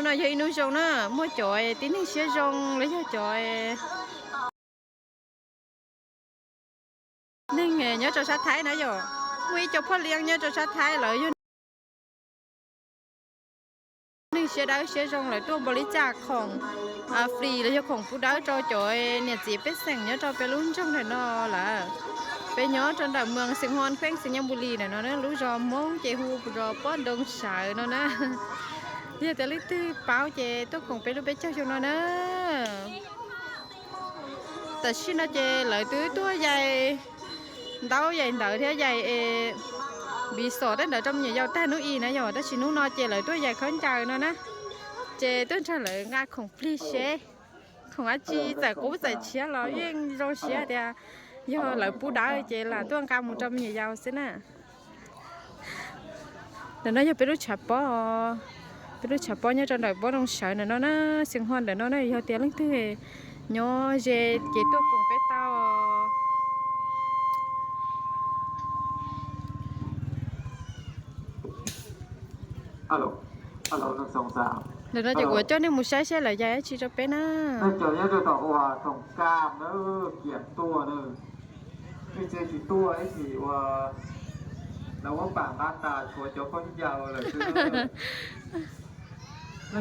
No yog ib hnub zoo na, muaj cov tib neeg siab zoo los yog cov neeg nyob rau sab Thaib na yom, muaj ib co phoj liab nyob rau sab Thaib lawv yog neeg siab dawb siab zoo, lawv tuaj npaum li cas khoom free los yog khoom pub dawb rau cov niam txiv pej xeem nyob rau peb lub nroog ntawm no lawm. Peb nyob rau ntawm moos Xeev Huam, kheej Xeev Nyas Npuj Lis ntawm no na, lub zos Hmoob ces hu zos Pob Ntoo Sawv no na. Yog tias leej twg paub ces tuaj koom peb lub peb caug xyoo no na. Tam sim no ces lawv twb tuaj yais ntaub yais ntawv thiab yais npiv xom tej ntawd rau me nyuam yaus tag hnub i na yom, tab sis hnub no ces lawv tuaj yais khaub ncaws no na. Ces tuaj nrog lawv nqa khoom plig seb khoom dab tsi, txawm qub txawm tshiab los yeej zoo siab tias yog lawv pub dawb ces lam tuaj nqa mus rau me nyuam yaus xwb na. Ntawm no yog peb lub tshav pob, peb lub tshav pob nyob rau ntawm Pob Ntoo Sawv ntawm no na, Xeev Huam ntawm no na, yog tias leej twg nyob ze ces tuaj koom peb tau. Ntawm no ces kuv coj nej mus saib seb lawv yais dab tsi rau peb na.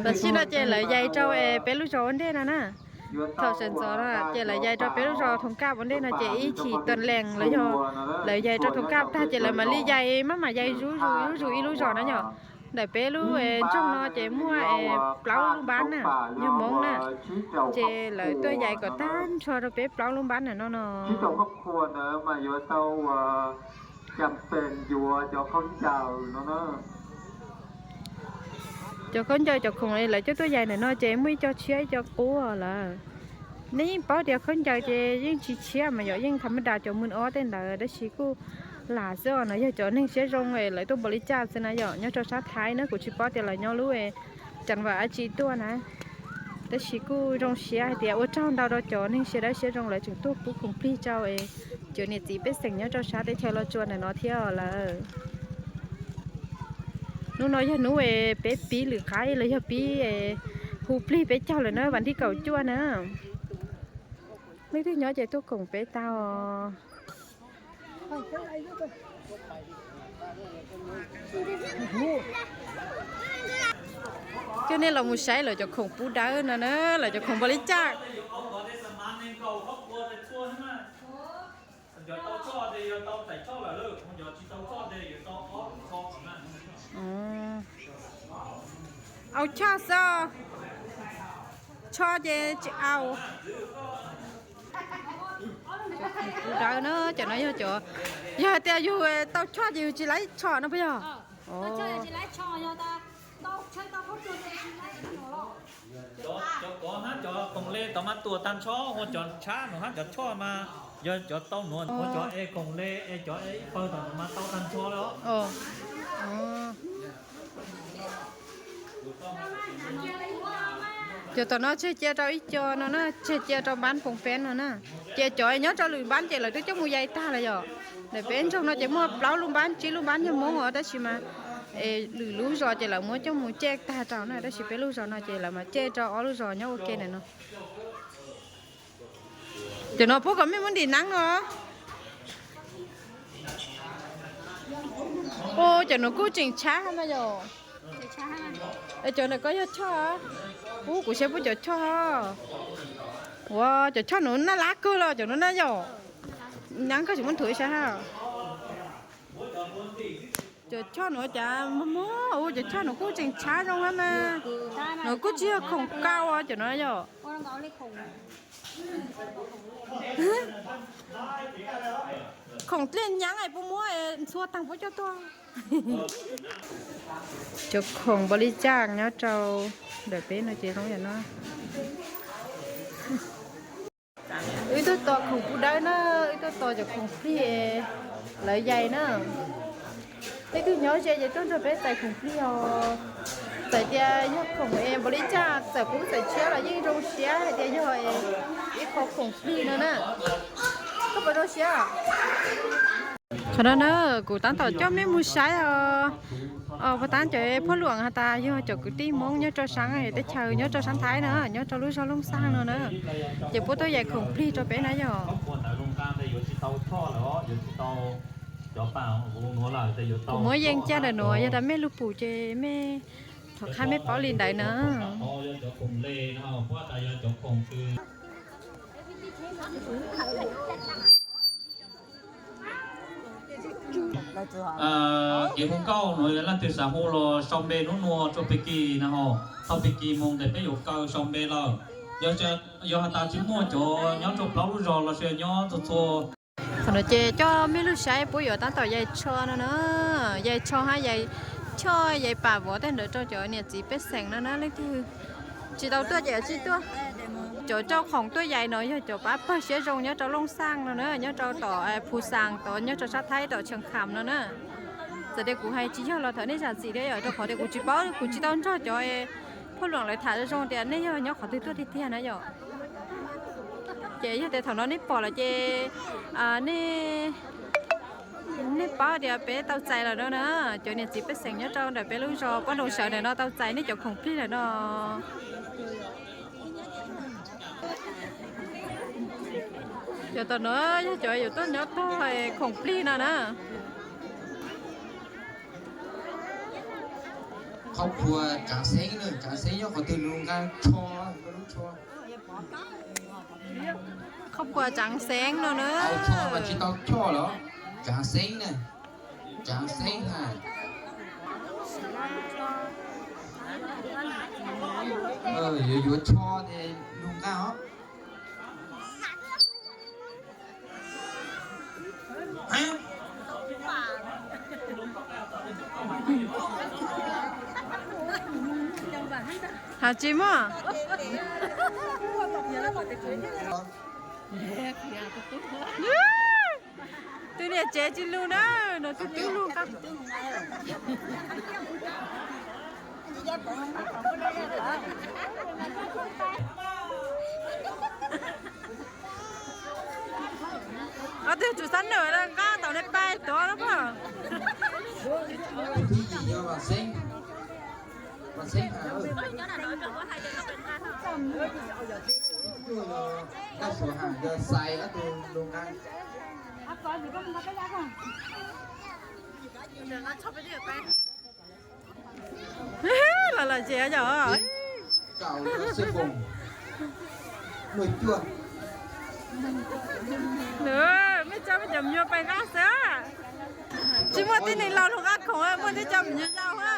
Tam sim no ces lawv yais rau peb lub zos ua ntej no na. Thaum sawv ntxov no ces lawv yais rau peb lub zos Thoov Kaj ua ntej no ces ib chim tuam lees los yog lawv yais rau Thoov Kaj tag ces lawv mam li yais, maj mam yais zuj zus zuj zus ib lub zos na yom. Ntawm peb lub nroog no ces muaj plaub lub npab na, yog Hmoob na, ces lawv tuaj yais kom tag nrho rau peb plaub lub npab ntawm no no. Cov khaub ncaws cov khoom lawv coj tuaj yais ntawm no ces muaj ib co tshiab ib co qub lawm. Nej yeej paub tias khaub ncaws ces yeej tsis tshiab mas yom, yeej tham mab das cov mws ob tej ntawd tab sis kuj lam xwb os, no yog cov neeg siab zoo lawv tuaj npaum li cas xwb na yom, nyob rau sab Thaib na, kuv tsis paub tias lawv nyob lub cam vam dab tsi tuaj na. Tab sis kuj zoo siab hais tias ua tsaug ntau rau cov neeg siab dawb siab zoo lawv tseem tuaj pub khoom plig rau cov niam txiv pej xeem nyob rau sab teb chaws Los Tsuas ntawm no thiab lawm. Hnub no yog hnub peb pib lwm qab los yog pib hu plig peb caug lawm na, vas thib kaum cuaj na. Leej twg nyob ces tuaj koom peb tau. Coj nej los mus saib lawv cov khoom pub dawb no na, lawv cov khoom npaum li cas. Au choj xwb, tsho ces tsis au. Cov khoom pub dawb na, cov no yog cov, yog hais tias yus tau choj ces yus tsis laib tsho no puas yog? Cov kov hab cov khoom le tod mas tuaj tag nrho, ua cov tshab no hab cov choj mas yog cov tau nuav, ua cov e khoom le es cov e ib pawg tom nuav mas tau tag nrho lawm. Cov tom no tseg cia rau ib co no na, tseg cia rau npab Phoos Peeb no na. Ces cov nyob rau lwm npab ces lawv twb coj mus yais tag lawm yom. Ntawm peb nroog no ces muaj plaub lub npab tsib lub npab yog Hmoob os, tab sis mas lwm lub zos ces lawv muab coj mus caj tag rau na, tab sis peb lub zos no ces lawv mas caj rau ob lub zos nyob ua ke ntawm no. Cov no puab kom mej muab ntim neeb no. Ua cov nuav kuj tseem tshab na yom. Cov ntawm ko yog choj. Ub, kuv saib puab cov choj. Ua cov choj nuav naj lab kawg los cov nuav na yom. Neeb koj tsis muab nthuav ib sab hab. Cov choj nuav cas muag muag, ua cov choj nuav kuj tseem tshab zoo hab mas. Nuav kuj tsis yog khoom kaus cov nuav yom. Khoom dlej nyaab es puab muab ntxhua taag puab coj tuaj. Cov khoom npaum li cas nyob rau ntawm peb no ces zoo yam no. Wb tuaj tos khoom pub dawb na, wb tuaj tos cov khoom plig lawv yais na. Leej twg nyob ze ces tuaj nrog peb txais khoom plig os. Txawm tias yog khoom es npaum li cas, txawm qub txawm tshiab los yeej zoo siab hais tias yog ib qho khoom plig no na. Koj puas zoo siab? Qhov no na, kuv tab tom coj mej mus saib os. Puag ta cov phauj luam has tas yog cov kwv tij Hmoob nyob rau sab teb chaws nyob rau sab Thaib na, nyob rau lub zos Looj Xaj no na, ces puab tuaj yaim khoom plig rau peb na yog. Kuv muab yeej caj ntawm nuav, yog tas mej lug pum ces mej thov qha mej paub li ntawd na. Kev hu nkauj nuav yog leej twg xav hu los sau npe nub nua rua pig kig na ho, thaus pig kig moog tes peb yuav kaw sau npe lawm. Yog has tas tsi muaj cov nyob rua plaub lub zog los sis nyob txhua txhua. Thaum no ces coj mej lug saib puab yuav tab tom yais tsho no na, yais tsho hab yais choj yais pam vov tej ntawd rau cov niam txiv pej xeem no na. Leej twg tsis tau tuaj ces tsis tuaj. Cov rau khoom tuaj yais no yog cov pab pawg siab zoo nyob rau Looj Xaj no na, nyob rau tom Phu Xaas tod, nyob rau sab Thaib tom Tsheej Kham no na. Txawm tias kuv hais tsis yog los thov nej zam txim thiab yom, rau qhov tias kuv tsis paub, kuv tsis tau nrog cov phauj luam lawv tham zoo zoo tias nej yog nyob qhov twg tuaj tiag tiag na yom. Ces yog tias thaum no nej pom lawm ces nej, nej paub tias peb tau txais lawm no na. Cov niam txiv pej xeem nyob rau ntawm peb lub zos Pob Ntoo Sawv ntawm no tau txais nej cov khoom plig lawm no. Cov tom no yog cov yuav tuaj nyob tog khoom plig no na. ครอบครัว Tsaav Xeeb na, Tsaav Xeeb nyob qhov twg? Lug nqaa tsho, lub tsho. ครอบครัว Tsaav Xeeb no na. Tsho mas tsis tau choj los? Tsaav Xeeb na, Tsaav Xeeb na. Yuav yuav tsho ces lug nqaa os. Has tsis muaj. Tus niam tsev tsis lug na, no tus tub lug. Ob tug tsum xab nawm nqa tau nej pais tod na pog. Los los ces yog mej tso mej cov me nyuam pais nqa xwb. Tsis muaj tib neeg laus lug nqa khoom, muaj tib co me nyuam yaus na.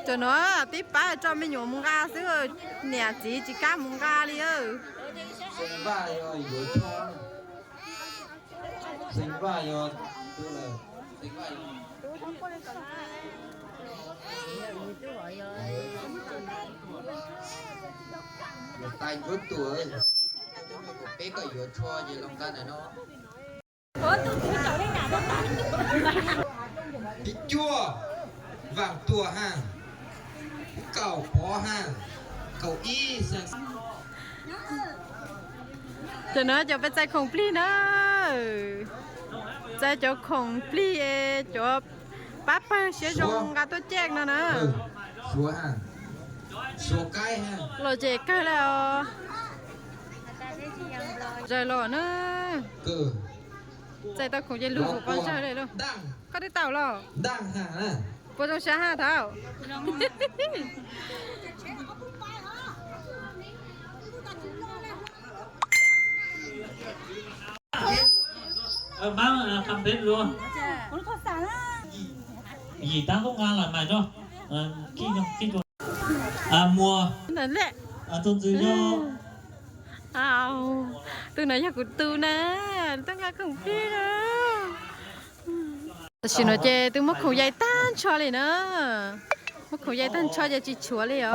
Cov no tib pab tso me nyuam mus nqa xwb, niam txiv tsis kam mus nqa li. Peb kom yuav tsho ces los nqa ntawm no. Thib cuaj, Vam Tuam ha, Kaum Pov ha, Kaum Ib. Cov no cov peb txais khoom plig na. Txais cov khoom plig, cov pab pawg siab zoo nqa tuaj caij no na. Los ces kawg lawm os. Zawg los na. Txais tau khoom ces lug ua pov zawg lawm lauj. Koj twb tau los? Puas zoo sab hab thaum? Yim tab koj nqa lam mais rau. Muas, tus ntxwv yog. Tus no yog kuv tus na, tuaj nqa khoom plig na. Tam sim no ces twb muab khoom yais tag nrho li na. Muab khoom yais tag nrho ces tsis tshuav li os.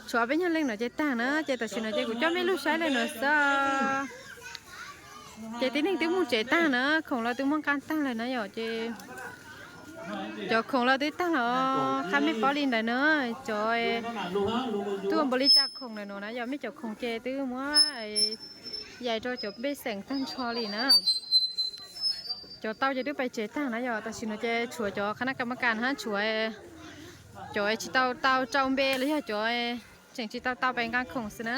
Tshuav peb nyuag leej no ces tag na, ces tam sim no ces kuv coj mej lug saib leej no xwb. Ces tib neeg twb mus tsev tag na, khoom los twb muab nqa tag lawm na yom, ces Cov khoom los twb tag los qab mej paub li ntawd na. Cov tuaj npaum li cas khoom ntawm no na, yog mej cov khoom ces twb muab yais rau cov pej xeem tag nrho li na. Cov tau ces twb pais tsev tag na yog, tam sim no ces tshuav cov khab nab kas mab kas hab tshuav cov tsis tau tau rau npe los yog cov tseem tsis tau tau pais nqa khoom xwb na.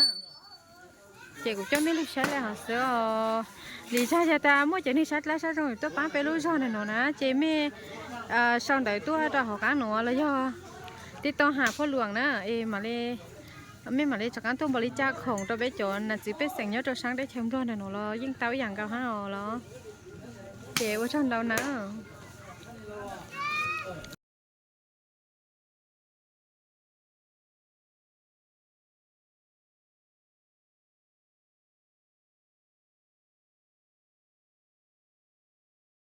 Ces kuv coj mej lug saib le hov xwb os. Li zag yog tas muaj cov neeg sab dlab sab zoo tuaj paab peb lub zog ntawm no na ces mej sau ntawv tuaj rau hauv qaab nuav los yog tij tau has phoj luam na, es mej mam li rov qaab tuaj npaum li cas khoom rau peb cov nam txwv pej xeem nyob rau saab teb chaws Nplog ntawm no los yeej tau ib yaam nkaus hab os los. Ces ua tsaug ntau na.